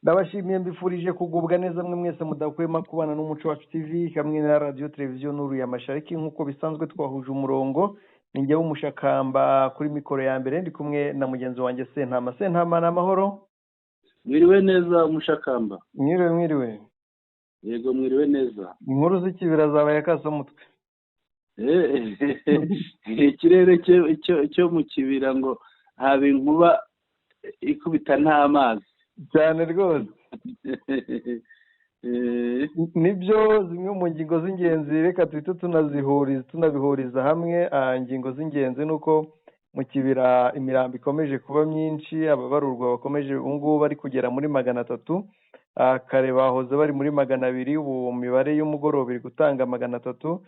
Ndabashimiye, mbifurije kugubwa neza mwe mwese mudahwema kubana n'Umuco Wacu TV hamwe na Radiyo Televiziyo Nuru ya Mashariki. Nk'uko bisanzwe, twahuje umurongo, ni njyewe Umushakamba kuri mikoro ya mbere, ndi kumwe na mugenzi wanjye Sentama. Sentama, ni amahoro? Mwiriwe neza, Umushakamba. Mwiriwe, mwiriwe. Yego, mwiriwe neza. Inkuru z'ikibira zabaye akasamutwe. Ikirere cyo mu kibira ngo haba inkuba ikubita nta mazi. Cyane rwose, nibyo. Zimwe mu ngingo z'ingenzi, reka tuhite tunazihuriza, tunabihuriza hamwe. Ingingo z'ingenzi ni uko mu kibira imirambo ikomeje kuba myinshi, ababarurwa bakomeje, ubu ngubu bari kugera muri 300. Kare bahoze bari muri 200, ubu mibare y'umugoroba iri gutanga 300.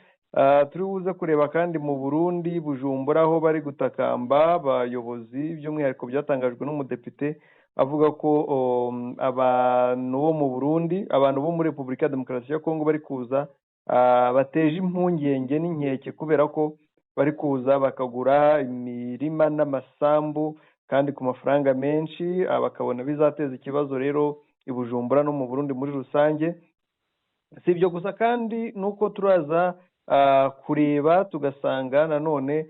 Turi buze kureba kandi mu Burundi, Bujumbura, aho bari gutakamba abayobozi, by'umwihariko byatangajwe n'umudepite avuga ko abantu bo mu Burundi, abantu bo muri Repubulika ya Demokarasi ya Kongo bari kuza bateje impungenge n'inkeke, kubera ko bari kuza bakagura imirima n'amasambu kandi ku mafaranga menshi, bakabona bizateza ikibazo rero i Bujumbura no mu Burundi muri rusange. Si ibyo gusa kandi, nuko turaza kureba tugasanga nanone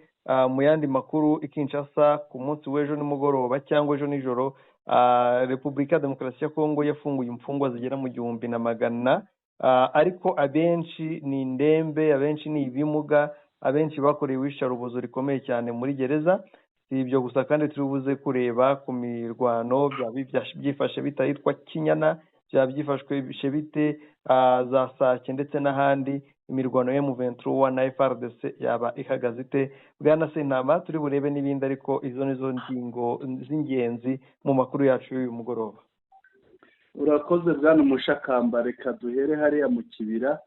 mu yandi makuru i Kinshasa ku munsi w'ejo nimugoroba cyangwa ejo nijoro, Repubulika ya Demokarasi ya Kongo yafunguye imfungwa zigera mu 1100, ariko abenshi ni indembe, abenshi ni ibimuga, abenshi bakorewe iyicarubozo rikomeye cyane muri gereza. Si ibyo gusa kandi, turi buze kureba ku mirwano, byaba byifashe bite ahitwa Kinyana, byaba byifashwe bite za Sake ndetse n'ahandi, imirwano ya M23 na FARDC yaba ihagaze ite? Bwana Sentama, turi burebe n'ibindi, ariko izo nizo ngingo z'ingenzi mu makuru yacu y'uyu mugoroba. Urakoze, bwana Umushakamba. Reka duhere hariya mu kibira.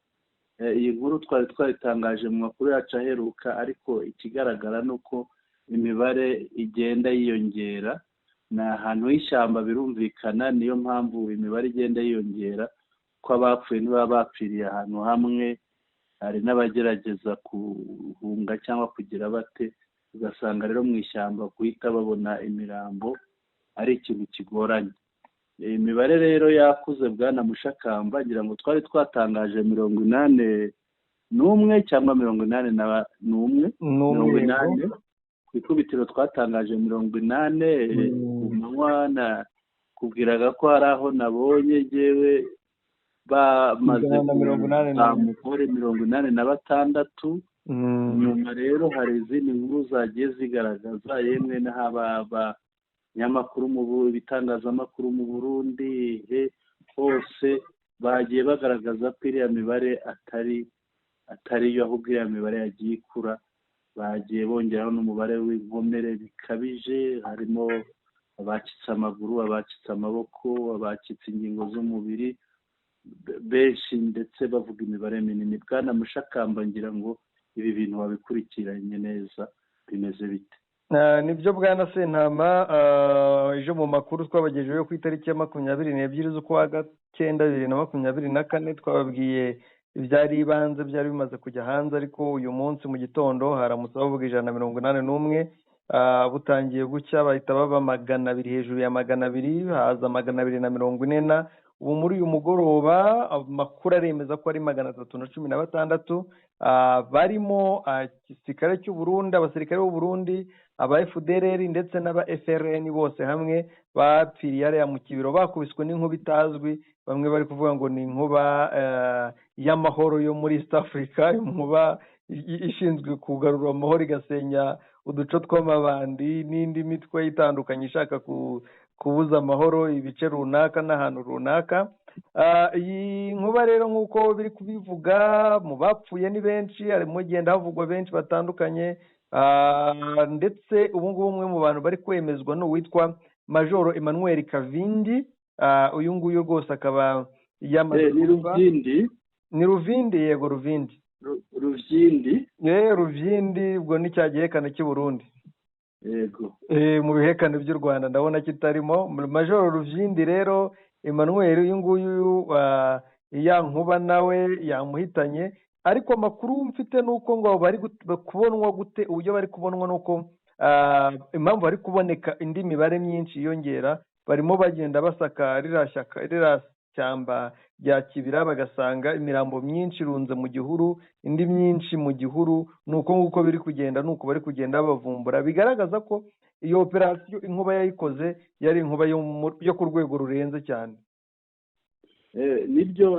Iyi nkuru twari twayitangaje mu makuru yacu aheruka, ariko ikigaragara ni uko imibare igenda yiyongera. Ni ahantu h'ishyamba, birumvikana, niyo mpamvu imibare igenda yiyongera, ko abapfuye ntibaba bapfiriye ahantu hamwe, hari n'abagerageza guhunga cyangwa kugira bate, ugasanga rero mu ishyamba guhita babona imirambo ari ikintu kigoranye. Imibare rero yakuze, bwana Mushakamba. Ngira ngo twari twatangaje 81 cyangwa 81, 80 ku ikubitiro. Twatangaje 80 ku manywa, na kubwiraga ko hari aho nabonye ngewe bamaze kuzamukore 86. Nyuma rero hari izindi nkuru zagiye zigaragaza, yemwe n'aba abanyamakuru mu bitangazamakuru mu Burundi hose bagiye bagaragaza ko iriya mibare atari yo, ahubwo iriya mibare yagiye ikura. Bagiye bongeraho n'umubare w'inkomere bikabije, harimo abacitse amaguru, abacitse amaboko, abacitse ingingo z'umubiri benshi, ndetse bavuga imibare minini. Bwana Mushakamba, ngira ngo ibi bintu wabikurikiranye neza, bimeze bite? Nibyo, bwana Sentama. Ejo mu makuru twabagejejeho ku itariki ya 22 z'ukwa 9 2024, twababwiye ibyari ibanze byari bimaze kujya hanze, ariko uyu munsi mu gitondo haramutse bavuga 181. Butangiye gucya bahita baba 200, hejuru ya 200, haza 240 na ubu muri uyu mugoroba amakuru aremeza ko ari 316, barimo igisirikare cy'u Burundi, abasirikare b'u Burundi, aba FDLR ndetse n'aba FRN, bose hamwe bapfiriye hariya mu kibiro bakubiswe n'inkuba itazwi. Bamwe bari kuvuga ngo ni inkuba y'amahoro yo muri East Africa, inkuba ishinzwe kugarura amahoro igasenya uduco tw'amabandi n'indi mitwe itandukanye ishaka kubuza amahoro ibice runaka n'ahantu runaka. Iyi nkuba rero, nk'uko biri kubivuga, mu bapfuye ni benshi, harimo genda havugwa benshi batandukanye, ndetse ubu ngubu umwe mu bantu bari kwemezwa ni uwitwa Majoro Emmanuel Kavindi. Uyu nguyu rwose akaba yamaze Ni Rubyindi. Ni Ruvindi, yego, Ruvindi. Rubyindi. Rubyindi, ubwo ni cya gihekane cy'i Burundi. Yego. Mu bihekane by'u Rwanda ndabona kitarimo. Majoro Ruvyindi rero Emmanuel, uyu nguyu ya nkuba nawe yamuhitanye. Ariko amakuru mfite ni uko ngo bari kubonwa gute, uburyo bari kubonwa ni uko impamvu bari kuboneka indi mibare myinshi yiyongera, Barimo bagenda basaka ririya shyaka, ririya shyamba rya Kibira, bagasanga imirambo myinshi irunze mu gihuru, indi myinshi mu gihuru. Ni uko nguko biri kugenda, ni uko bari kugenda babavumbura. Bigaragaza ko iyo operasiyo inkuba yayikoze yari inkuba yo ku rwego rurenze cyane. Nibyo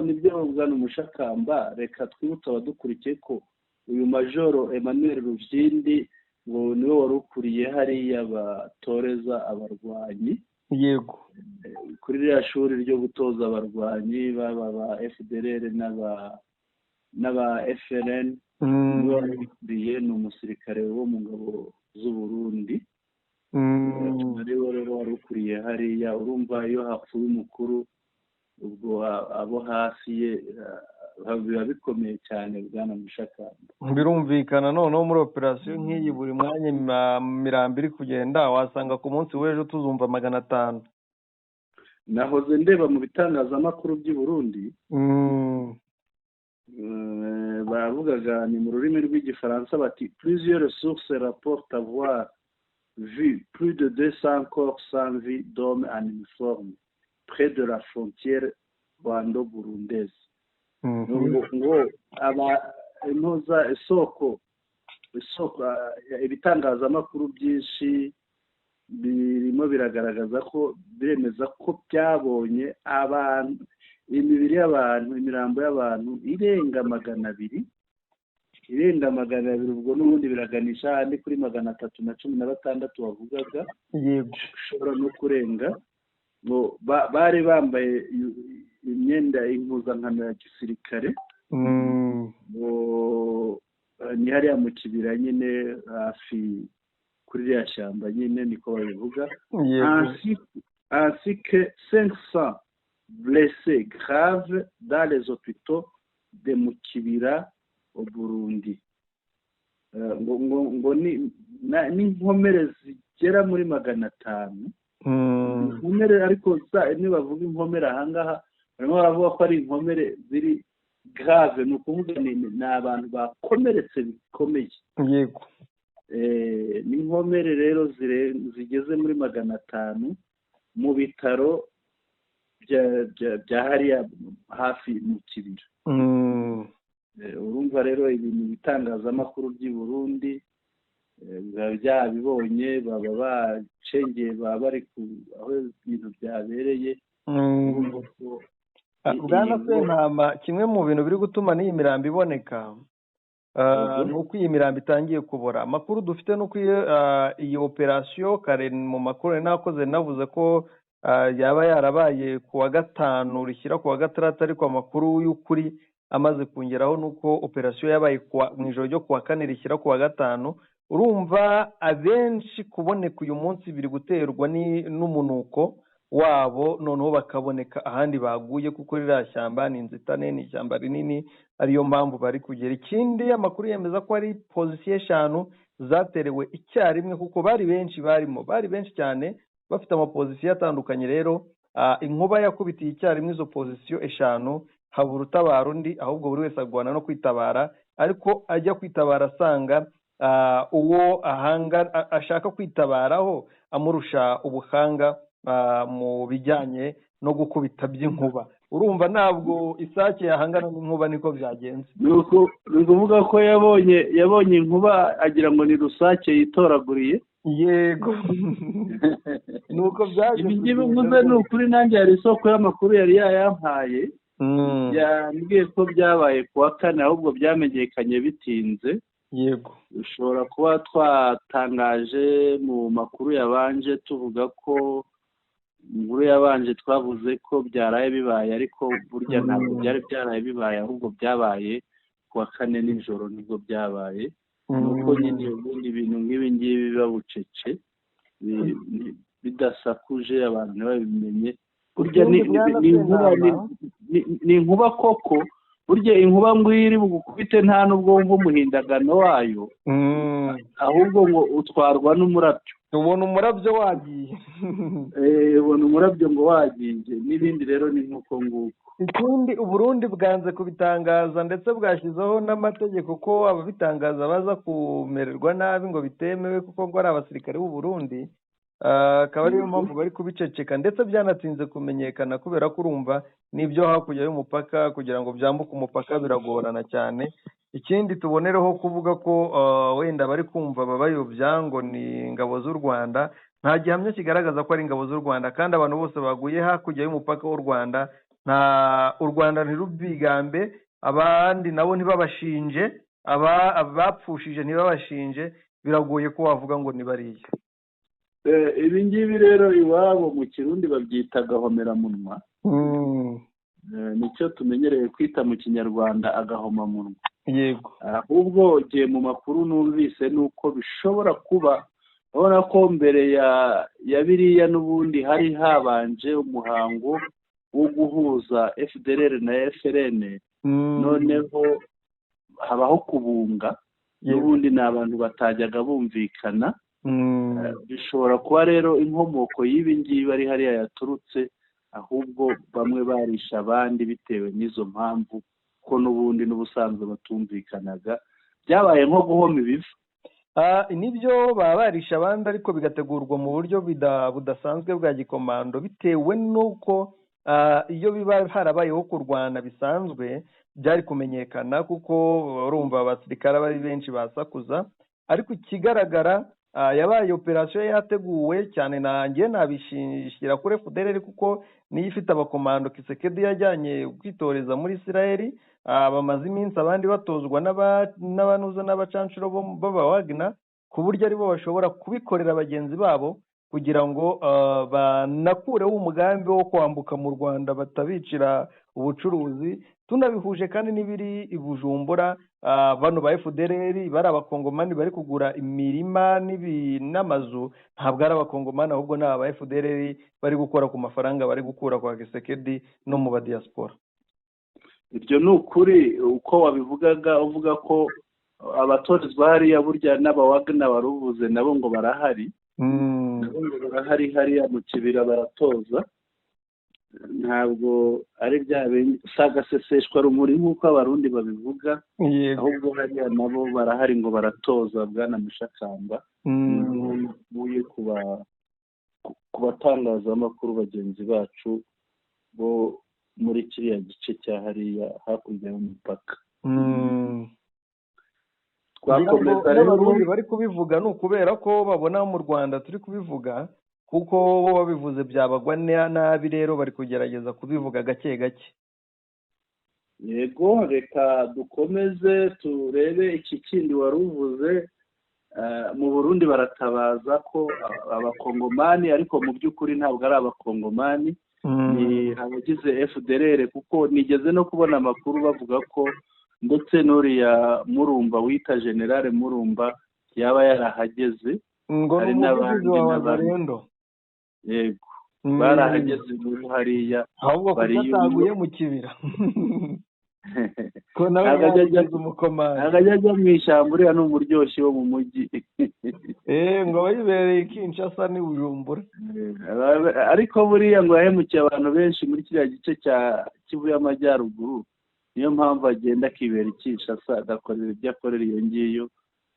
bwana Umushakamba. Reka twibutse abadukurikiye ko uyu Majoro Emmanuel Ruvyindi ngo niwe wari ukuriye hariya batoreza abarwanyi. Kuri ririya shuri ryo gutoza abarwanyi, baba ba FDLR n'aba FLN, niwe wari ukuriye. Ni umusirikare wo mu ngabo z'u Burundi, ariwe rero wari ukuriye hariya. Urumva iyo hapfuye umukuru, ubwo abo hafi ye biba bikomeye cyane, bwana Mushakamba. Birumvikana. Noneho muri operasiyo nk'iyi, buri mwanya imirambo iri kugenda, wasanga ku munsi w'ejo tuzumva 500. Nahoze ndeba mu bitangazamakuru by'i Burundi, baravugaga, ni mu rurimi rw'Igifaransa, bati: "Plusieurs sources rapportent avoir vu plus de 200 corps sans vie d'hommes en uniforme près de la frontière rwando-burundaise." Ngo aba intuza isoko ibitangazamakuru byinshi birimo biragaragaza ko, biremeza ko byabonye abantu, imibiri y'abantu, imirambo y'abantu irenga 200, irenga 200. Ubwo n'ubundi biraganisha ahandi kuri 316 wavugaga. Ushobora no kurenga. Ngo bari bambaye imyenda impuzankano ya gisirikare. Ngo ni hariya mu Kibira nyine, hafi kuri ririya shyamba nyine, niko babivuga. Ainsi que 500 blessés graves dans les hôpitaux de Mukibira au Burundi. Ngo ni n'inkomere zigera muri 500. Inkomere ariko nibavuga inkomere ahangaha, barimo baravuga ko ari inkomere ziri grave, ni ukuvuga ni abantu bakomeretse bikomeye. N'inkomere rero zigeze muri 500 mu bitaro bya hariya hafi mu Kibira. Urumva rero ibintu bitangazamakuru by'i Burundi biba byabibonye, baba bacengeye, baba bari aho ibintu byabereye. Bwana Sentama, kimwe mu bintu biri gutuma n'iyi mirambo iboneka ni uko iyi mirambo itangiye kubora. Amakuru dufite ni uko iyi operasiyo, kare mu makuru nakoze navuze ko yaba yarabaye ku wa gatanu rishyira ku wa gatandatu, ariko amakuru y'ukuri amaze kongeraho ni uko operasiyo yabaye mu ijoro ryo ku wa kane rishyira ku wa gatanu. Urumva abenshi kuboneka uyu munsi biri guterwa n'umunuko wabo, noneho bakaboneka ahandi baguye, kuko ririya shyamba ni inzitane, ni ishyamba rinini, ariyo mpamvu bari kugera. Ikindi, amakuru yemeza ko ari pozisiyo eshanu zaterewe icyarimwe, kuko bari benshi, barimo bari benshi cyane, bafite amapozisiyo atandukanye. Rero inkuba yakubitiye icyarimwe izo pozisiyo eshanu, habura utabara undi, ahubwo buri wese arwana no kwitabara, ariko ajya kwitabara asanga uwo ahanga ashaka kwitabaraho amurusha ubuhanga mu bijyanye no gukubita by'inkuba. Urumva ntabwo isake yahangana n'inkuba, niko byagenze. Ni ukuvuga ko yabonye inkuba agira ngo ni rusake yitoraguriye. Yego, nuko byaje. Ibi ngibi mvuze ni ukuri. Nanjye hari isoko y'amakuru yari yayampaye, yambwiye ko byabaye ku wa kane, ahubwo byamenyekanye bitinze. Dushobora kuba twatangaje mu makuru yabanje, tuvuga ko inkuru yabanje twavuze ko byaraye bibaye, ariko burya ntabwo byari byaraye bibaye, ahubwo byabaye ku wa kane nijoro nibwo byabaye. Ni uko nyine ubundi ibintu nk'ibi ngibi biba bucece, bidasakuje, abantu ntibabimenye. Burya ni inkuba koko. Burya inkuba ngo iyo iri bugukubite, nta n'ubwo wumva umuhindagano wayo, ahubwo ngo utwarwa n'umurabyo. Ubona umurabyo wagiye. Ubona umurabyo ngo wagiye. N'ibindi rero ni nk'uko nguko. Ikindi, Uburundi bwanze kubitangaza, ndetse bwashyizeho n'amategeko ko ababitangaza baza kumererwa nabi, ngo bitemewe kuko ngo ari abasirikare b'u Burundi. Akaba ariyo mpamvu bari kubiceceka, ndetse byanatinze kumenyekana kubera ko urumva n'ibyo hakurya y'umupaka, kugira ngo byambuke umupaka biragorana cyane. Ikindi tubonereho kuvuga ko wenda bari kumva babayobya ngo ni ingabo z'u Rwanda, nta gihamya kigaragaza ko ari ingabo z'u Rwanda, kandi abantu bose baguye hakurya y'umupaka w'u Rwanda, nta u Rwanda ntirubigambe, abandi nabo ntibabashinje, abapfushije ntibabashinje, biragoye ko wavuga ngo ni bariya. Ibi ngibi rero iwabo mu Kirundi babyita agahomeramunwa, nicyo tumenyereye kwita mu Kinyarwanda agahomamunwa. Yego. Ahubwo igihe mu makuru numvise ni uko bishobora kuba, urabona ko mbere ya biriya n'ubundi hari habanje umuhango wo guhuza FDLR na FLN, noneho habaho kubunga, n'ubundi ni abantu batajyaga bumvikana. Bishobora kuba rero inkomoko y'ibi ngibi ari hariya yaturutse, ahubwo bamwe barisha abandi bitewe n'izo mpamvu, ko n'ubundi n'ubusanzwe batumvikanaga, byabaye nko guhoma ibivu. Nibyo baba barisha abandi, ariko bigategurwa mu buryo budasanzwe bwa gikomando, bitewe n'uko iyo biba harabayeho kurwana bisanzwe byari kumenyekana, kuko urumva abasirikare bari benshi basakuza. Ariko ikigaragara yabaye operasiyo yateguwe cyane, nanjye nabishyira kuri FDLR kuko niyo ifite abakomando Kisekedi yajyanye kwitoreza muri Israel, bamaze iminsi abandi batozwa n'abanuza n'abacanshuro b'aba Wagner, ku buryo aribo bashobora kubikorera bagenzi babo kugira ngo banakureho umugambi wo kwambuka mu Rwanda batabicira ubucuruzi. Tunabihuje kandi n'ibiri i Bujumbura, bano ba FDLR bari abakongomani bari kugura imirima n'amazu, ntabwo ari abakongomani ahubwo ni aba FDLR bari gukora ku mafaranga bari gukura kwa Kisekedi no mu ba diaspora. Ibyo ni ukuri uko wabivugaga, uvuga ko abatorezwa hariya burya n'aba Wagner baruvuze nabo ngo barahari, nabo ngo barahari hariya mu kibira baratoza, ntabwo ari bya bindi sagaseseshwa rumuri nk'uko Abarundi babivuga, ahubwo hariya nabo barahari ngo baratoza. Bwana Mushakamba, uye ku batangazamakuru bagenzi bacu bo muri kiriya gice cya hariya hakurya y'umupaka. Twakomeza rero, Abarundi bari kubivuga ni ukubera ko babona mu Rwanda turi kubivuga, kuko bo babivuze byabagwa nabi, rero bari kugerageza kubivuga gake gake. Yego, reka dukomeze turebe iki kindi wari uvuze. Mu Burundi baratabaza ko abakongomani, ariko mu by'ukuri ntabwo ari abakongomani, ni abagize FDLR, kuko nigeze no kubona amakuru bavuga ko ndetse n'uriya Murumba wita Generale Murumba yaba yarahageze, hari n'abandi n'abandi. Yego, barahageze muri hariya, ahubwo kuko mu kibira ko nawe yageze umukomando, ntabwo ajya mu ishyamba, uriya ni umuryoshyi wo mu mujyi. Ngo abayibereye Kinshasa ni Bujumbura. Ariko buriya ngo yahemukiye abantu benshi muri kiriya gice cya Kivu y'Amajyaruguru, niyo mpamvu agenda akibera i Kinshasa agakorera ibyo akorera iyo ngiyo,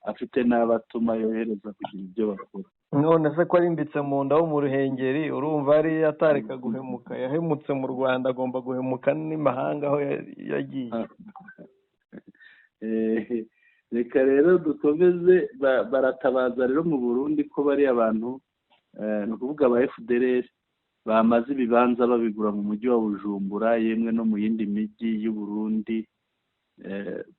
afite n'abatuma yohereza kugira ibyo bakora. None se ko arimbitse mu nda wo mu Ruhengeri, urumva ari atareka guhemuka, yahemutse mu Rwanda agomba guhemuka n'imahanga aho yagiye. Reka rero dukomeze. Baratabaza rero mu Burundi ko bari abantu, ni ukuvuga aba FDLR bamaze ibibanza babigura mu mujyi wa Bujumbura, yemwe no mu yindi mijyi y'u Burundi,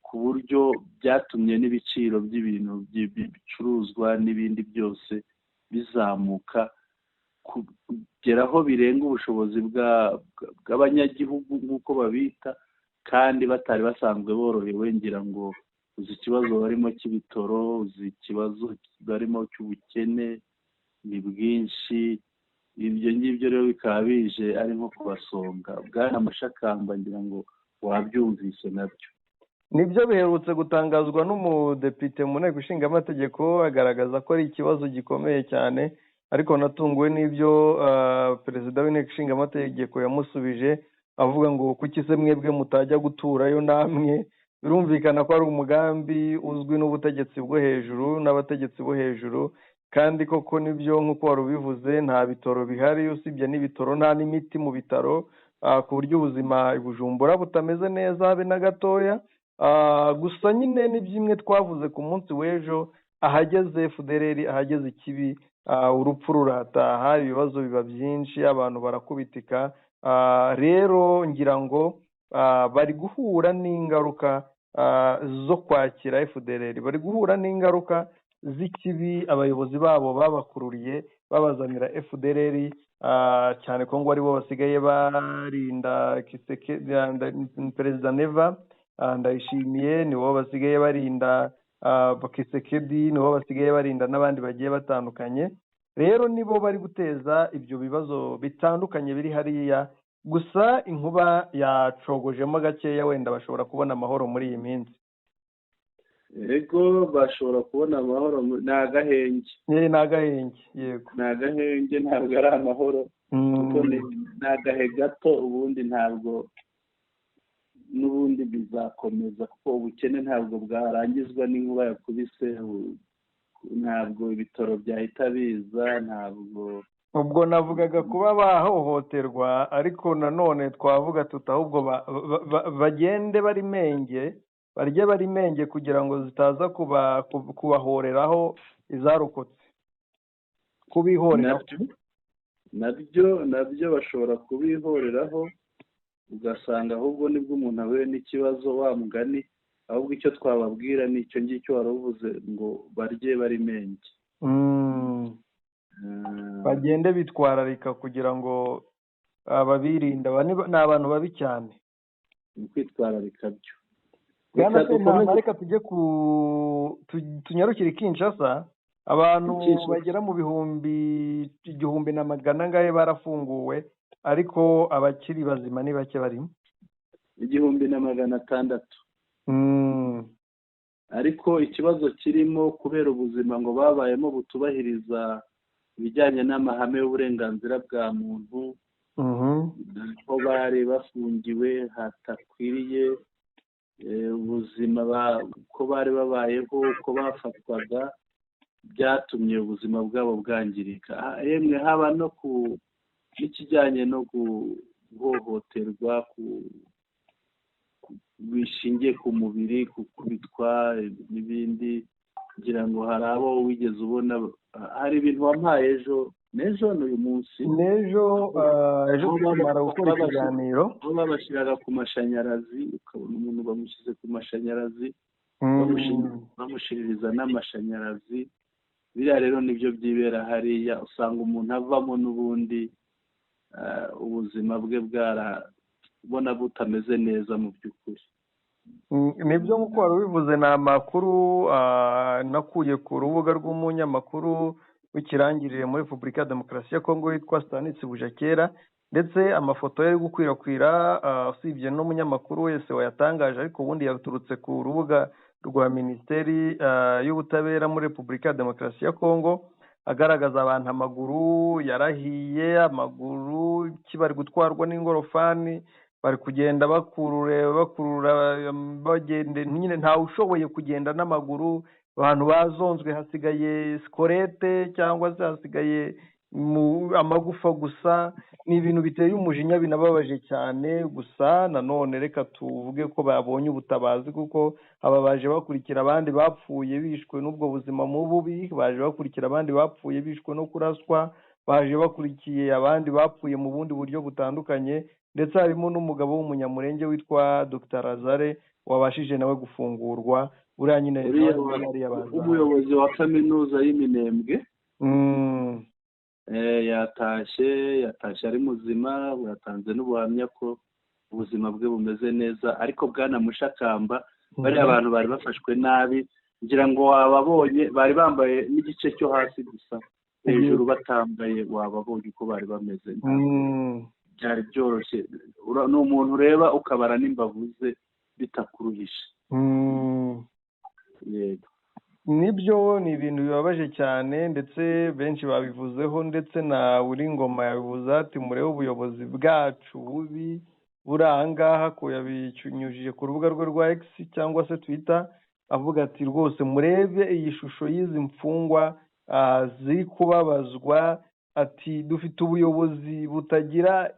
ku buryo byatumye n'ibiciro by'ibintu by'ibicuruzwa n'ibindi byose bizamuka kugeraho birenga ubushobozi bw'abanyagihugu nk'uko babita, kandi batari basanzwe borohewe. Ngira ngo uzi ikibazo barimo cy'ibitoro, uzi ikibazo barimo cy'ubukene ni bwinshi, ibyo ngibyo rero bikaba bije ari nko kubasonga. Bwana Mushakamba, ngira ngo wabyumvise nabyo. Nibyo biherutse gutangazwa n'umudepite mu nteko ishinga amategeko, agaragaza ko ari ikibazo gikomeye cyane, ariko natunguwe n'ibyo perezida w'inteko ishinga amategeko yamusubije avuga ngo kuki se mwebwe mutajya guturayo namwe. Birumvikana ko ari umugambi uzwi n'ubutegetsi bwo hejuru n'abategetsi bo hejuru, Kandi koko nibyo nk'uko wari ubivuze, nta bitaro bihari, usibye n'ibitaro nta n'imiti mu bitaro, ku buryo ubuzima i Bujumbura butameze neza habe na gatoya. Gusa nyine ni byimwe twavuze ku munsi w'ejo, ahageze FDLR, ahageze ikibi, urupfu rurataha, ibibazo biba byinshi, abantu barakubitika. Rero ngira ngo bari guhura n'ingaruka zo kwakira FDLR, bari guhura n'ingaruka z'ikibi abayobozi babo babakururiye babazanira FDLR, cyane ko ngo aribo basigaye barinda Perezida Neva Ndayishimiye, nibo basigaye barinda Kisekedi, nibo basigaye barinda n'abandi bagiye batandukanye. Rero nibo bari guteza ibyo bibazo bitandukanye biri hariya. Gusa inkuba yacogojemo gakeya, wenda bashobora kubona amahoro muri iyi minsi. Ego, bashobora kubona amahoro, ni agahenge. Ni agahenge, yego. Ni agahenge, ntabwo ari amahoro, kuko ni agahe gato, ubundi ntabwo n'ubundi bizakomeza, kuko ubukene ntabwo bwarangizwa n'inkuba yakubise, ntabwo ibitaro byahita biza, ntabwo. Ubwo navugaga kuba bahohoterwa, ariko nanone twavuga tuti ahubwo bagende bari menge, barye bari menge, kugira ngo zitaza kubahoreraho izarokotse, kubihoreraho. Nabyo bashobora kubihoreraho, ugasanga ahubwo nibwo umuntu ahuye n'ikibazo wa mugani. Ahubwo icyo twababwira ni icyo ngicyo wari uvuze ngo barye bari menge, bagende bitwararika kugira ngo ababirinda ni abantu babi cyane. Ni kwitwararika byo. Reka tujye ku tunyarukire Kinshasa. Abantu bagera mu 1400 angahe barafunguwe, ariko abakiri bazima ni bake barimo. 1600. Ariko ikibazo kirimo, kubera ubuzima ngo babayemo butubahiriza ibijyanye n'amahame y'uburenganzira bwa muntu, aho bari bafungiwe hatakwiriye, ubuzima ko bari babayeho, uko bafatwaga, byatumye ubuzima bwabo bwangirika. Yemwe haba no ku n'ikijyanye no guhohoterwa bishingiye ku mubiri, gukubitwa n'ibindi. Kugira ngo hari abo wigeze ubona, hari ibintu wampaye ejo n'ejo n'uyu munsi. N'ejo, ejo tumara gukora ikiganiro. Aho babashyiraga ku mashanyarazi, ukabona umuntu bamushyize ku mashanyarazi, bamushiririza n'amashanyarazi. Biriya rero nibyo byibera hariya, usanga umuntu avamo n'ubundi ubuzima bwe bwarabona butameze neza mu by'ukuri. Nibyo nk'uko wari ubivuze, ni amakuru nakuye ku rubuga rw'umunyamakuru w'ikirangirire muri Repubulika ya Demokarasi ya Kongo witwa Stanitsi Bujakera, ndetse amafoto yari gukwirakwira, usibye n'umunyamakuru wese wayatangaje, ariko ubundi yaturutse ku rubuga rwa Minisiteri y'Ubutabera muri Repubulika ya Demokarasi ya Kongo, agaragaza abantu amaguru yarahiye, amaguru bari gutwarwa n'ingorofani, bari kugenda bakurura bagende, nyine ntawe ushoboye kugenda n'amaguru, abantu bazonzwe, hasigaye sikorete cyangwa se hasigaye amagufa gusa. Ni ibintu biteye umujinya, binababaje cyane. Gusa nanone reka tuvuge ko babonye ubutabazi, kuko aba baje bakurikira abandi bapfuye bishwe n'ubwo buzima mu bubi, baje bakurikira abandi bapfuye bishwe no kuraswa, baje bakurikiye abandi bapfuye mu bundi buryo butandukanye, ndetse harimo n'umugabo w'umunyamurenge witwa Dr Lazare wabashije nawe gufungurwa. Buriya nyine umuyobozi wa kaminuza y'Iminembwe yatashye ari muzima, yatanze n'ubuhamya ko ubuzima bwe bumeze neza. Ariko bwana Mushakamba, bariya abantu bari bafashwe nabi, ngira ngo wababonye, bari bambaye n'igice cyo hasi gusa, hejuru batambaye, wababonye uko bari bameze. Byari byoroshye, ni umuntu ureba ukabara n'imbavu ze bitakuruhishe. Yego, nibyo, ni ibintu bibabaje cyane, ndetse benshi babivuzeho, ndetse na Ngoma yabivuze ati murebe ubuyobozi bwacu bubi buri aha ngaha, ko yabinyujije ku rubuga rwe rwa X cyangwa se Twitter, avuga ati rwose murebe iyi shusho y'izi mfungwa. ziri kubabazwa. Ati dufite ubuyobozi butagira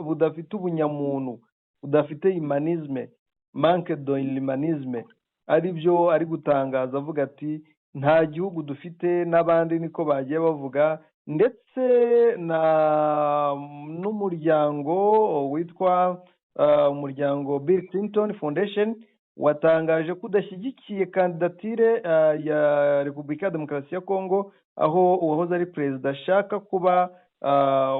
budafite ubunyamuntu, budafite humanisme, manque de humanisme. Ari byo ari gutangaza avuga ati nta gihugu dufite, n'abandi niko bagiye bavuga, ndetse na n'umuryango witwa umuryango Bill Clinton Foundation watangaje ko udashyigikiye kandidatire ya Repubulika ya Demokarasi ya Kongo, aho uwahoze ari perezida ashaka kuba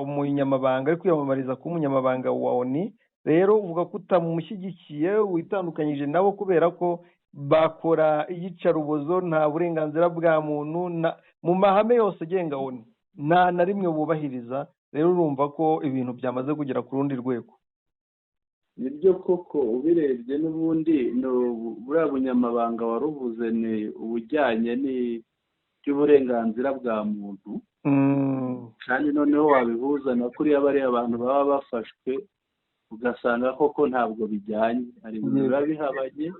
umunyamabanga, ari kwiyamamariza kuba umunyamabanga wa ONU. Rero uvuga ko utamushyigikiye, witandukanyije nabo kubera ko bakora iyicarubozo, nta burenganzira bwa muntu mu mahame yose agenga ONU nta na rimwe bubahiriza. Rero urumva ko ibintu byamaze kugera ku rundi rwego. Nibyo koko, ubirebye n'ubundi buriya bunyamabanga waruvuze ni ubujyanye n'iby'uburenganzira bwa muntu, kandi noneho wabihuza na kuriya bariya abantu baba bafashwe, ugasanga koko ntabwo bijyanye, hari ibintu biba bihabanye,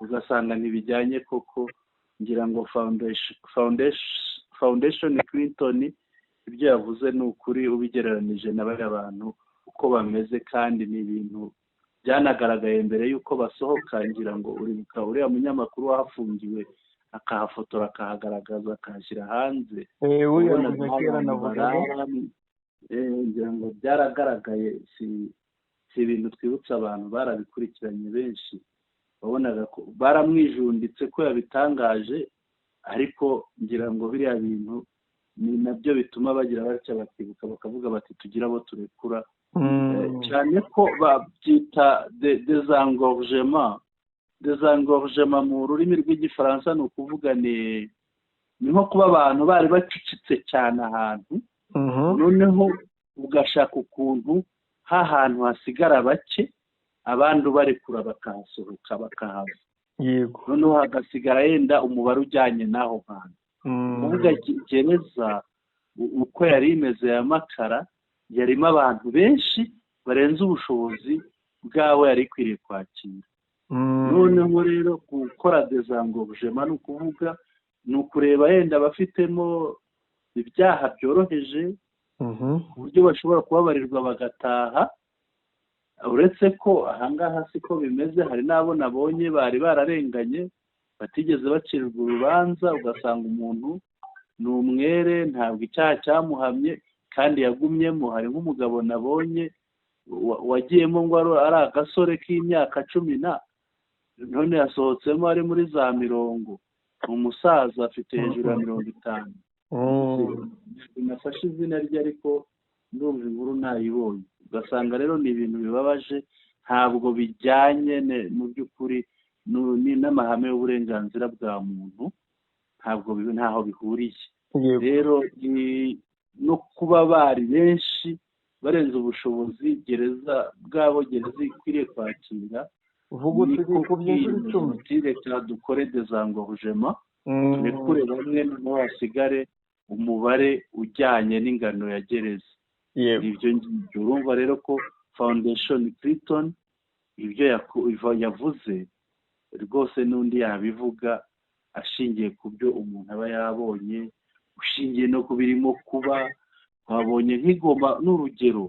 ugasanga ntibijyanye koko. Ngira ngo Foundation Clinton ibyo yavuze ni ukuri, ubigereranije na bariya bantu uko bameze, kandi ni ibintu byanagaragaye mbere y'uko basohoka. Ngira ngo uribuka uriya munyamakuru wahafungiwe akahafotora, akahagaragaza, akahashyira hanze. Ngira ngo byaragaragaye, si ibintu twibutsa abantu, barabikurikiranye benshi, wabonaga ko baramwijunditse ko yabitangaje. Ariko ngira ngo biriya bintu ni nabyo bituma bagira batya bakibuka, bakavuga bati tugira abo turekura, cyane ko babyita désengorgement. Désengorgement mu rurimi rw'igifaransa ni ukuvuga ni nko kuba abantu bari bacucitse cyane ahantu, noneho ugashaka ukuntu hantu hasigara bake, abandi ubarekura bakahasohoka bakahava, noneho hagasigara yenda umubare ujyanye n'aho hantu. Kuvuga gereza uko yari imeze ya Makara, yarimo abantu benshi barenze ubushobozi bwabo yari ikwiriye kwakira. Noneho rero gukora désengorgement ni ukuvuga ni ukureba yenda abafitemo ibyaha byoroheje, ku buryo bashobora kubabarirwa bagataha. Uretse ko ahangaha siko bimeze, hari n'abo nabonye bari bararenganye batigeze bacirwa urubanza, ugasanga umuntu ni umwere, ntabwo icyaha cyamuhamye kandi yagumyemo. Hari nk'umugabo nabonye wagiyemo ngo ari agasore k'imyaka 10, none yasohotsemo ari muri za 50, umusaza afite hejuru ya 50. Nafashe izina rye ariko ndumva inkuru nayibonye. Ugasanga rero ni ibintu bibabaje, ntabwo bijyanye mu by'ukuri n'amahame y'uburenganzira bwa muntu, ntabwo ntaho bihuriye. Rero no kuba bari benshi barenze ubushobozi gereza bwabo, gereza ikwiriye kwakira, reka dukore désengorgement, turekure bamwe noneho hasigare umubare ujyanye n'ingano ya gereza. Ibyo ngibyo urumva rero ko Foundation Clinton ibyo yavuze rwose n'undi yabivuga ashingiye ku byo umuntu aba yabonye, ushingiye no ku birimo kuba. Twabonye nk'igoma n'urugero,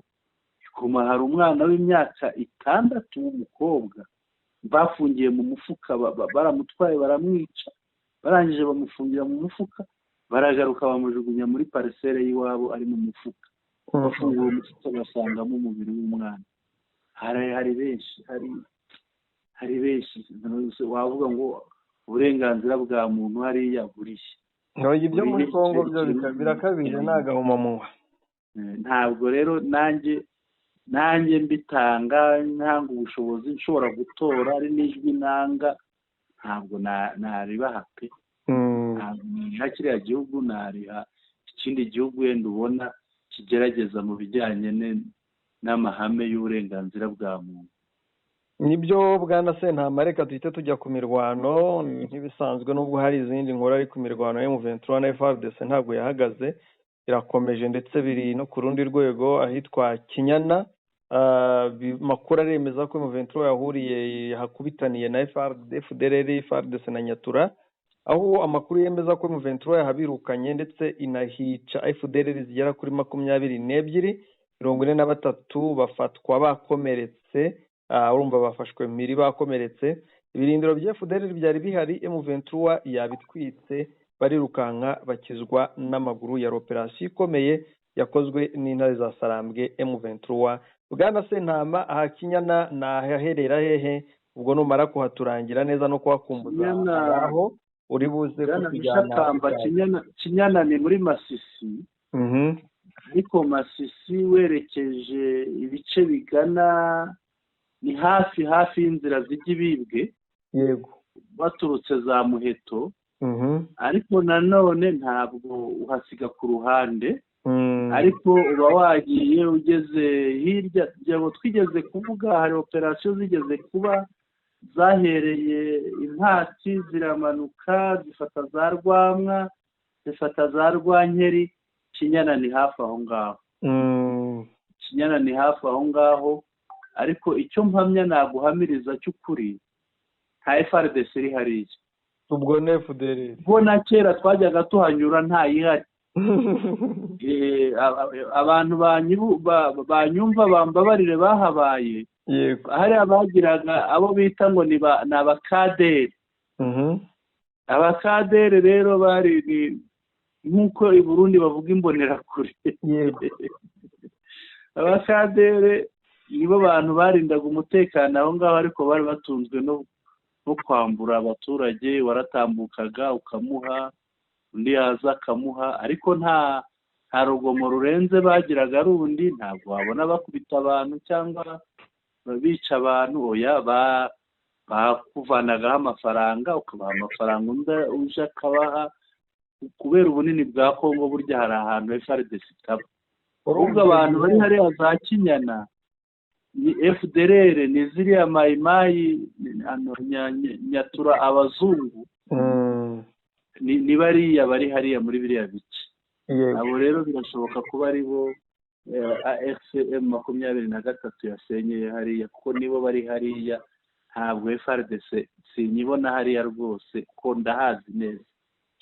igoma hari umwana w'imyaka 6 w'umukobwa bafungiye mu mufuka, baramutwaye baramwica, barangije bamufungira mu mufuka, baragaruka bamujugunya muri parcelle y'iwabo ari mu mufuka, bafungura umufuka basangamo umubiri w'umwana. Hari benshi, hari benshi wavuga ngo uburenganzira bwa muntu hariya buriye. Ibyo muri Kongo byo birakabije, ni agahomamunwa. Ntabwo rero nanjye mbitanga, ntanga ubushobozi nshobora gutora ari n'ijwi nanga, ntabwo naribaha pe. Ntabwo nariha kiriya gihugu, nariha ikindi gihugu wenda ubona kigerageza mu bijyanye n'amahame y'uburenganzira bwa muntu. Nibyo bwana Sentama, reka duhite tujya ku mirwano nk'ibisanzwe, nubwo hari izindi nkuru, ariko imirwano ya M23 na FARDC ntabwo yahagaze, irakomeje, ndetse biri no ku rundi rwego ahitwa Kinyana. Makuru aremeza ko M23 yahuriye hakubitaniye na FDLR, FARDC na Nyatura. Aho amakuru yemeza ko M23 yahabirukanye ndetse inahica FDLR zigera kuri 22, 43 bafatwa bakomeretse, urumva bafashwe mpiri bakomeretse. Ibirindiro bya FDLR byari bihari M23 yabitwitse, barirukanka bakizwa n'amaguru. Ya operasiyo ikomeye yakozwe n'intare za Sarambwe M23. Bwana Sentama, aha Kinyana nahaherera hehe? Ubwo numara kuhaturangira neza no kuhakumbuza aho uri buze kutujyana. Kinyana ni muri Masisi, ariko Masisi werekeje ibice bigana ni hafi hafi y'inzira zijya Ibibwe, yego, baturutse za Muheto, ariko nanone ntabwo uhasiga ku ruhande, ariko uba wagiye ugeze hirya. Twigeze kuvuga hari operasiyo zigeze kuba zahereye Impatsi ziramanuka zifata za Rwamwa, zifata za Rwankeri. Kinyana ni hafi aho ngaho, Kinyana ni hafi aho ngaho. Ariko icyo mpamya naguhamiriza cy'ukuri, nta FARDC iri hariya. Ubwo ni FDLR. Ubwo na kera twajyaga tuhanyura ntayihari. Abantu banyumva bambabarire bahabaye, hari abagiraga abo bita ngo ni abakaderi. Abakaderi rero bari nk'uko i Burundi bavuga imbonerakure. Abakadere nibo bantu barindaga umutekano aho ngaho, ariko bari batunzwe no kwambura abaturage. Waratambukaga ukamuha, undi yaza akamuha, ariko nta rugomo rurenze bagiraga rundi. Ntabwo wabona bakubita abantu cyangwa bica abantu, oya, bakuvanagaho amafaranga ukabaha amafaranga, undi uje akabaha. Kubera ubunini bwa Kongo burya hari ahantu FARDC itaba. Ubwo abantu bari hariya za Kinyana ni FDLR, ni ziriya mayimayi nyatura abazungu, ni bariya bari hariya muri biriya bice. Abo rero birashoboka kuba ari bo AFC M23 yasenyeye hariya, kuko nibo bari hariya. Ntabwo FARDC sinyibona hariya rwose, ko ndahazi neza.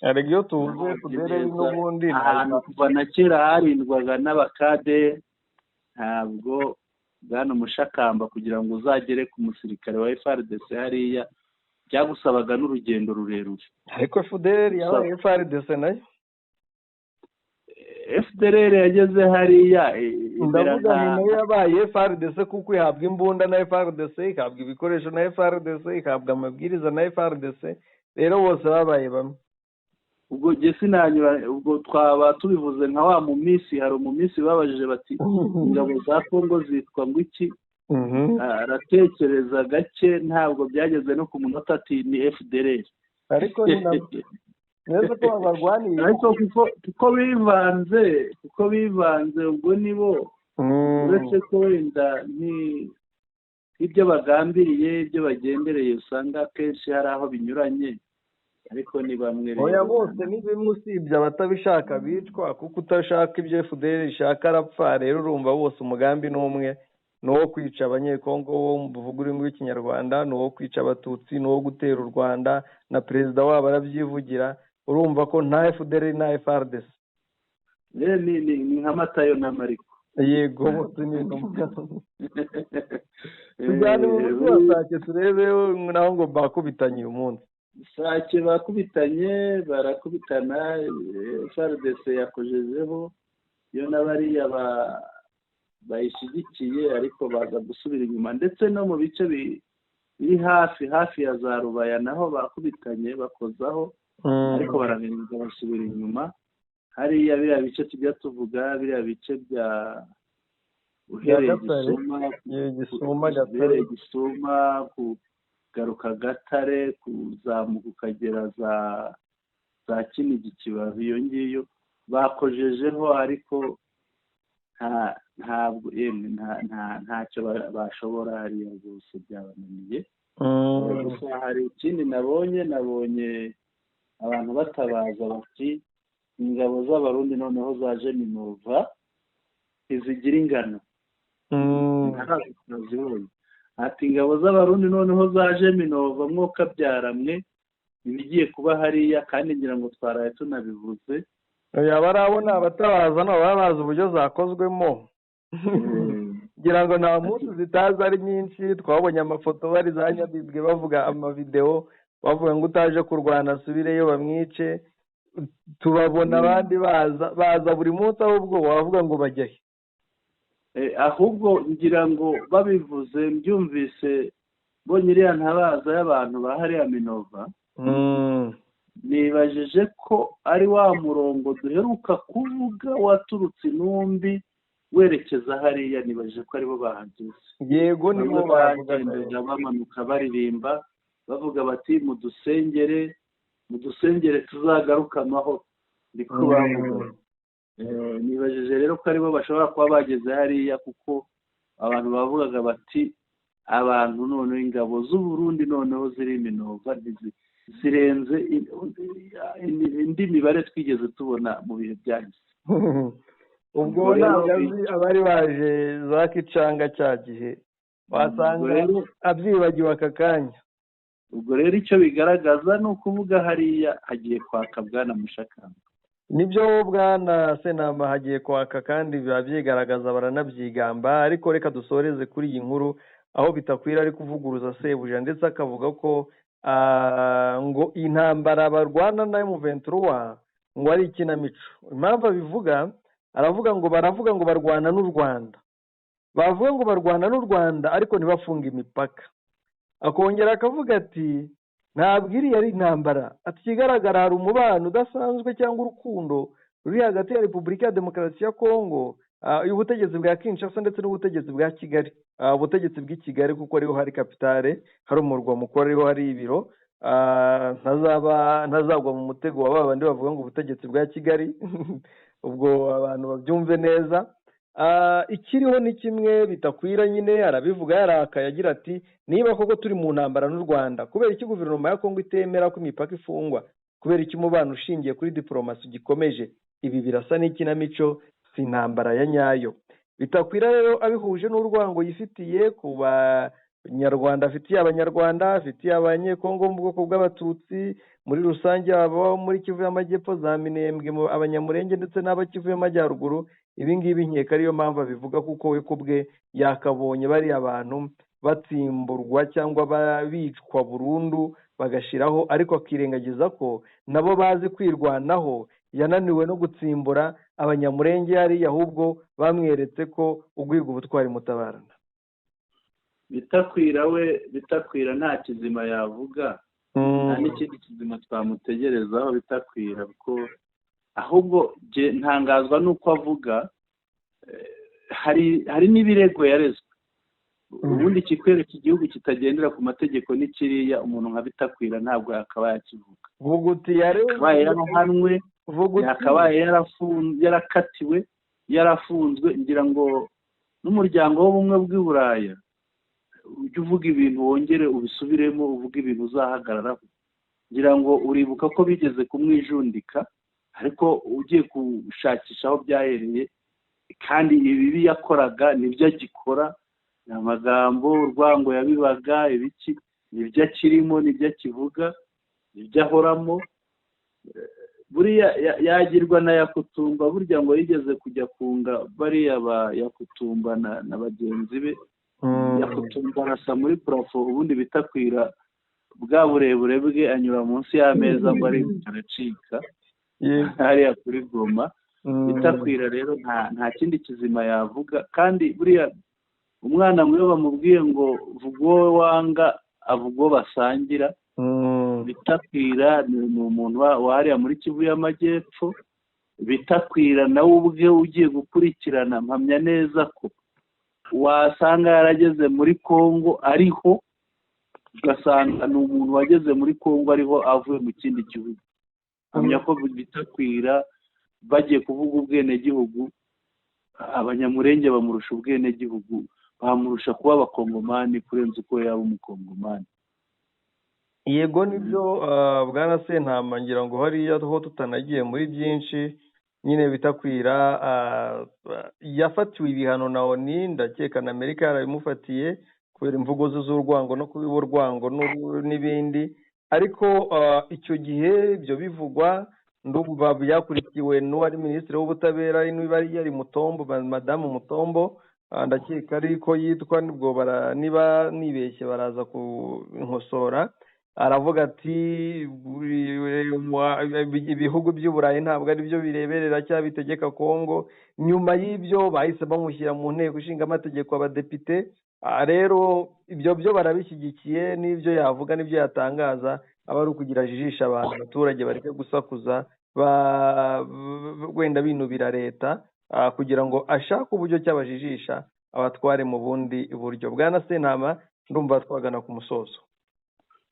Ariko iyo tuvuze FDLR n'ubundi ahantu kuva na kera harindwaga n'abakade. Ntabwo bwana Mushakamba, kugira ngo uzagere ku musirikare wa FARDC hariya byagusabaga n'urugendo rurerure. Ariko FDLR yabaye FARDC nayo. FDLR yageze hariya, ndavuga nayo yabaye FARDC kuko ihabwa imbunda na FARDC, ihabwa ibikoresho na FARDC, ihabwa amabwiriza na FARDC. Rero bose babaye bamwe. Ubwo jye sinanyura, ubwo twaba tubivuze nka wa mu minsi, hari mu minsi babajije bati ingabo za Kongo zitwa ngo iki? Aratekereza gake, ntabwo byageze no ku munota, ati ni FDLR. Ariko neza ko babarwaniye, ariko kuko bivanze, kuko bivanze ubwo nibo, uretse ko wenda ibyo bagambiriye, ibyo bagendereye usanga akenshi hari aho binyuranye, ariko ni bamwe. Oya, bose ni bimwe, usibye abatabishaka bicwa, kuko utashaka ibyo FDLR ishaka arapfa. Rero urumva bose umugambi ni umwe, ni uwo kwica abanyekongo bo buvuga ururimi rw'ikinyarwanda, ni uwo kwica abatutsi, ni uwo gutera u Rwanda, na perezida wabo arabyivugira. Urumva ko nta FDLR nta FARDC. Ni nka Matayo na Mariko. Yego, bose ni tujyane mu mujyi wa Sake turebe naho ngo bakubitanye uyu munsi. Sake bakubitanye, barakubitana, FARDC yakojejeho yo n'abariya bayishyigikiye, ariko baza gusubira inyuma. Ndetse no mu bice biri hafi hafi ya za Rubaya naho bakubitanye bakozaho, ariko bararenga basubira inyuma. Hariya biriya bice tujya tuvuga, biriya bice bya uhereye Gisuma, Gisuma kugaruka Gatare, kuzamuka ukagera za Kinigi, Kibabi, iyo ngiyo bakojejeho, ariko ntabwo ntacyo bashobora hariya rwose, byabananiye. Gusa hari ikindi nabonye abantu batabaza bati ingabo z'abarundi noneho zaje Minova ntizigira ingano. Ati ingabo z'abarundi noneho zaje Minova mwokabyaramwe, Ibigiye kuba hariya, kandi ngira ngo twaraye tunabivuze. Barabona abatabaza nabo baba bazi uburyo zakozwemo, ngira ngo nta munsi zitaza ari nyinshi. Twabonye amafoto bari za Nyabibwe bavuga, amavidewo bavuga ngo utaje kurwana asubireyo bamwice. Tubabona abandi baza buri munsi, ahubwo wavuga ngo bajya he? Ahubwo ngira ngo babivuze mbyumvise, mbonye iriya ntabaza y'abantu ba hariya Minova, nibajije ko ari wa murongo duheruka kuvuga waturutse Intumbi werekeza hariya, nibajije ko aribo bahageze. Yego, nibo. Bagendaga bamanuka baririmba, bavuga bati: "Mudusengere, mudusengere tuzagaruka amahoro." Niko bavuga. Nibajije rero ko aribo bashobora kuba bageze hariya, kuko abantu bavugaga bati abantu noneho ingabo z'Uburundi noneho ziri Minova zirenze indi mibare twigeze tubona mu bihe byahise. Ubwo ntabwo azi abari baje za Kicanga cya gihe, wasanga abyibagiwe aka kanya. Ubwo rero icyo bigaragaza ni ukuvuga hariya hagiye kwaka, bwana Mushakamba. Nibyo, bwana Senama, hagiye kwaka kandi biba byigaragaza, baranabyigamba. Ariko reka dusoreze kuri iyi nkuru aho Bitakwira ari kuvuguruza sebuja, ndetse akavuga ko ngo intambara barwana na M23 ngo ari ikinamico. Impamvu abivuga, aravuga ngo baravuga ngo barwana n'u Rwanda, bavuga ngo barwana n'u Rwanda ariko ntibafunge imipaka. Akongera akavuga ati ntabwo iriya ari intambara, ati ikigaragara hari umubano udasanzwe cyangwa urukundo ruri hagati ya Repubulika ya Demokarasi ya Kongo, ubutegetsi bwa Kinshasa ndetse n'ubutegetsi bwa Kigali, ubutegetsi bw'i Kigali kuko ariho hari capitale, hari umurwa mukuru, ariho hari ibiro. Ntazagwa mu mutego wa babandi bavuga ngo ubutegetsi bwa Kigali. Ubwo abantu babyumve neza. Ikiriho ni kimwe, Bitakwira nyine arabivuga yarakaye, agira ati niba koko turi mu ntambara n'u Rwanda, kubera iki guverinoma ya Kongo itemera ko imipaka ifungwa? Kubera iki umubano ushingiye kuri diporomasi ugikomeje? Ibi birasa n'ikinamico, si intambara ya nyayo. Bitakwira rero abihuje n'urwango yifitiye ku banyarwanda, afitiye abanyarwanda, afitiye abanyekongo mu bwoko bw'abatutsi muri rusange, abo muri Kivu y'Amajyepfo, za Minembwe, abanyamurenge ndetse n'abakivu y'Amajyaruguru. Ibi ngibi nkeka ariyo mpamvu abivuga, kuko we ku bwe yakabonye bariya abantu batsimburwa cyangwa bicwa burundu bagashiraho, ariko akirengagiza ko nabo bazi kwirwanaho. Yananiwe no gutsimbura abanyamurenge hariya, ahubwo bamweretse ko ugwiga ubutwari mutabarana. Bitakwira we, Bitakwira nta kizima yavuga, nta n'ikindi kizima twamutegerezaho Bitakwira, kuko ahubwo ntangazwa n'uko avuga. Hari n'ibirego yarezwe. Ubundi ikikwereka igihugu kitagendera ku mategeko ni kiriya, umuntu nka Bitakwira ntabwo yakabaye akivuga. Vuguti. Yakabaye yarahanwe, yakabaye yarakatiwe, yarafunzwe. Ngira ngo n'umuryango w'Ubumwe bw'i Buraya, ujye uvuga ibintu wongere ubisubiremo, uvuge ibintu uzahagararaho. Ngira ngo uribuka ko bigeze kumwijundika, ariko ugiye gushakisha aho byahereye, kandi ibibi yakoraga nibyo agikora, ni amagambo, urwango yabibaga, ibiki, nibyo akirimo, nibyo akivuga, nibyo ahoramo. Buriya yagirwa na Yakutumba. Burya ngo yigeze kujya kunga bariya ba Yakutumba na bagenzi be, Yakutumba arasa muri plafond, ubundi Bitakwira bwa burebure bwe anyura munsi y'ameza ngo arihuta aracika hariya kuri Goma. Bitakwira rero nta kindi kizima yavuga. Kandi buriya umwana mwe bamubwiye ngo vuga uwo wanga, avuga uwo basangira. Bitakwira ni umuntu wahariya muri Kivu y'Amajyepfo. Bitakwira nawe ubwe ugiye gukurikirana, mpamya neza ko wasanga yarageze muri Kongo ariho, ugasanga ni umuntu wageze muri Kongo ariho avuye mu kindi gihugu. Mpamya ko Bitakwira bagiye kuvuga ubwenegihugu, abanyamurenge bamurusha ubwenegihugu, bamurusha kuba abakongomani kurenza uko yaba umukongomani. Yego, nibyo, bwana Sentama. Ngira ngo hariya ho tutanagiye muri byinshi nyine, Bitakwira yafatiwe ibihano na ONU, ndakeka na Amerika yarabimufatiye kubera imvugo ze z'urwango no kubiba urwango n'ibindi. Ariko icyo gihe ibyo bivugwa, ndumva byakurikiwe n'uwari minisitiri w'ubutabera, niba yari Mutombo, madamu Mutombo, ndakeka ariko yitwa, nibwo niba nibeshye baraza kunkosora. Aravuga ati ibihugu by'Uburayi ntabwo ari byo bireberera cyangwa bitegeka Kongo. Nyuma y'ibyo bahise bamushyira mu nteko ishinga amategeko, abadepite. Rero ibyo byo barabishyigikiye, n'ibyo yavuga n'ibyo yatangaza aba ari ukugira ajijisha abantu, abaturage bareke gusakuza wenda binubira leta, kugira ngo ashake uburyo cyabajijisha abatware mu bundi buryo. Bwana Sentama, ndumva twagana ku musozo.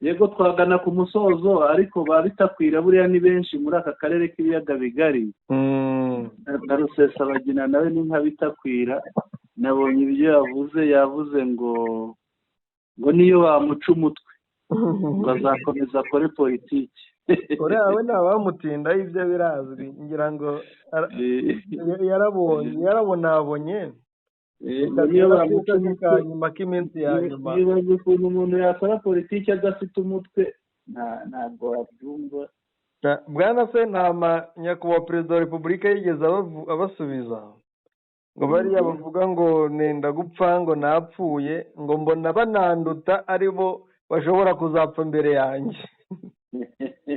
Yego, twagana ku musozo, ariko ba Bitakwira buriya ni benshi muri aka karere k'ibiyaga bigari. Na Rusesabagina nawe ni nka Bitakwira. Nabonye ibyo yavuze ngo niyo bamuca umutwe ngo azakomeza akore politiki. Uriya we ntabamutinda, ibyo birazwi, ngira ngo yarabonye, yarabonabonye. Niyo bamuca umutwe nyuma k'iminsi ya nyuma. Nibaza ukuntu umuntu yakora politiki adafite umutwe, ntabwo wabyumva. Bwana Sentama, nyakubahwa perezida wa repubulika yigeze abasubiza ngo bariya bavuga ngo nenda gupfa, ngo napfuye, ngo mbona bananduta aribo bashobora kuzapfa mbere yanjye.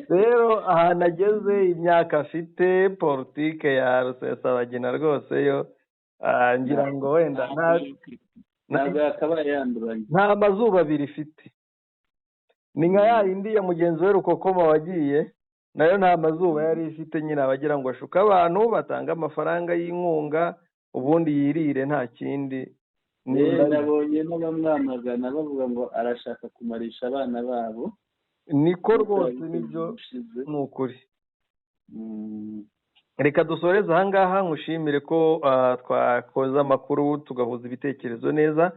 Rero ahantu ageze, imyaka afite, politike ya Rusesabagina rwose yo ngira ngo wenda nta mazuba abiri ifite, ni nka ya yindi ya mugenzi we Rukokoma wagiye, nayo nta mazuba yari ifite nyine, abagira ngo ashuke abantu batanga amafaranga y'inkunga ubundi yirire, nta kindi. Nabonye n'abamwamagana bavuga ngo arashaka kumarisha abana babo. Niko rwose, nibyo, ni ukuri. Reka dusoreze ahangaha, nkushimire ko twakoze amakuru tugahuza ibitekerezo neza.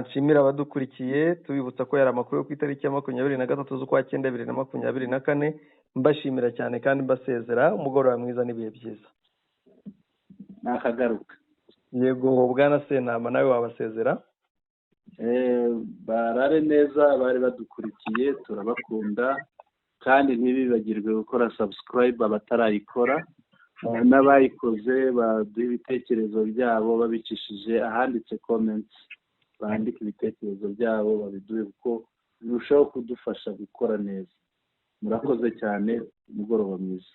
Nshimira abadukurikiye, tubibutsa ko yari amakuru yo ku itariki ya 23 z'ukwa 9 2024. Mbashimira cyane kandi mbasezera umugoroba mwiza n'ibihe byiza. Nakagaruka. Yego, bwana Sentama, nawe wabasezera. Barare neza bari badukurikiye, turabakunda, kandi ntibibagirwe gukora subscribe abatarayikora, n'abayikoze baduha ibitekerezo byabo babicishije ahanditse comments, bandike ibitekerezo byabo babiduhe, kuko birushaho kudufasha gukora neza. Murakoze cyane, umugoroba mwiza.